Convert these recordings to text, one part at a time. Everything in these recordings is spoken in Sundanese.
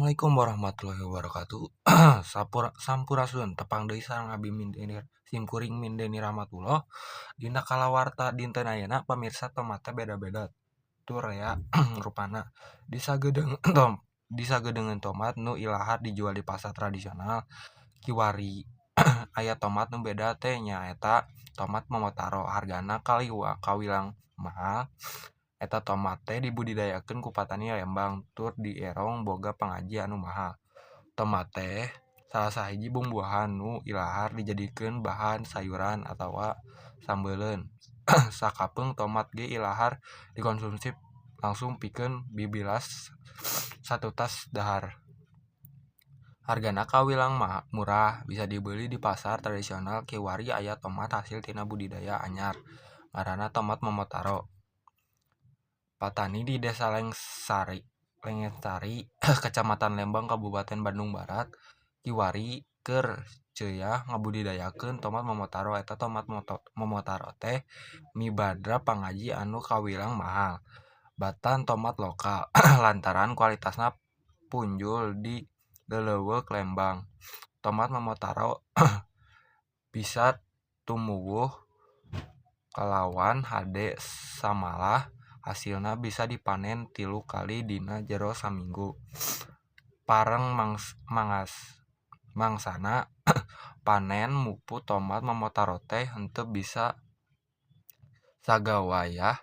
Assalamualaikum warahmatullahi wabarakatuh. Sampurasun, tepang deui sareng abi simkuring Mindeni Rahmatullah. Dina kalawarta dinten ayeuna, pamirsa, tomat teh beda-beda tur rea rupana. Di sageudeungeun tomat nu ilahar dijual di pasar tradisional, kiwari aya tomat nu beda teh, nyaeta tomat Momotaro. Hargana kawilang mahal. Eta tomat teh dibudidayakeun ku patani Lembang tur dierong boga pangaji anu mahal. Tomat teh salah sahiji bumbuahan nu ilahar dijadikeun bahan sayuran atawa sambeuleun. Sakapeung tomat ge ilahar dikonsumsi langsung pikeun bibilas satutas dahar. Hargana kawilang murah, bisa dibeuli di pasar tradisional. Kiwari aya tomat hasil tina budidaya anyar, ngaranna tomat Momotaro. Patani di Desa Lengsari, Kecamatan Lembang, Kabupaten Bandung Barat, kiwari keur ceuyah ngabudidayakeun tomat Momotaro. Eta tomat Momotaro teh mibandra pangaji anu kawilang mahal batan tomat lokal lantaran kualitasna punjul di lelewek Lembang. Tomat Momotaro bisa tumuwuh kalawan hade, samalah hasilna bisa dipanen 3 kali dina jero saminggu. Pareng mangsana panen mupu tomat Momotaro teh henteu bisa sagawayah,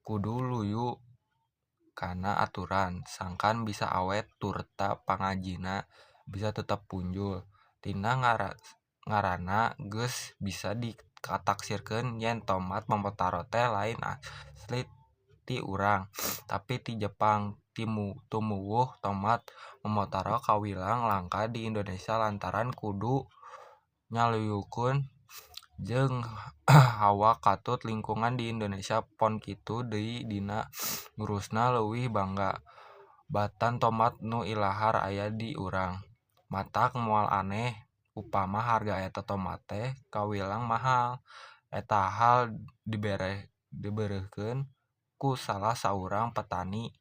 kudu luyu kana aturan sangkan bisa awet turta pangajina bisa tetep punjul. Tina ngaranna geus bisa ditaksirkeun yen tomat Momotaro teh lain asli ti urang, tapi ti Jepang. Tumuwuh tomat Momotaro kawilang langka di Indonesia lantaran kudu nyaluyukeun jeung hawa katut lingkungan di Indonesia. Pon kitu deui, dina ngurusna leuwih bangga batan tomat nu ilahar aya di urang. Matak moal aneh upama harga eta tomat teh kawilang mahal. Eta hal diberehkeun ku salah saurang petani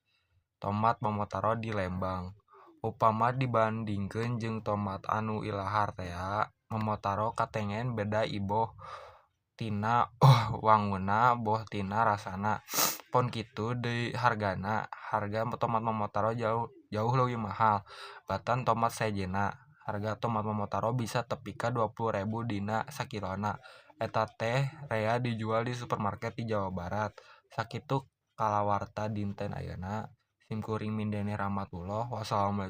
tomat Momotaro di Lembang. Upama dibandingkeun jeung tomat anu ilahar tea, Momotaro katengen beda iboh tina wangunna boh tina rasana. Pon kitu deui hargana, harga tomat Momotaro jauh leuwih mahal batan tomat sejenna. Harga tomat Momotaro bisa tepi ka 20.000 dina sakilona. Eta teh rea dijual di supermarket di Jawa Barat. Sakitu kalawarta dinten ayeuna. Simkuring Mindeni Rahmatullah. Wassalamualaikum.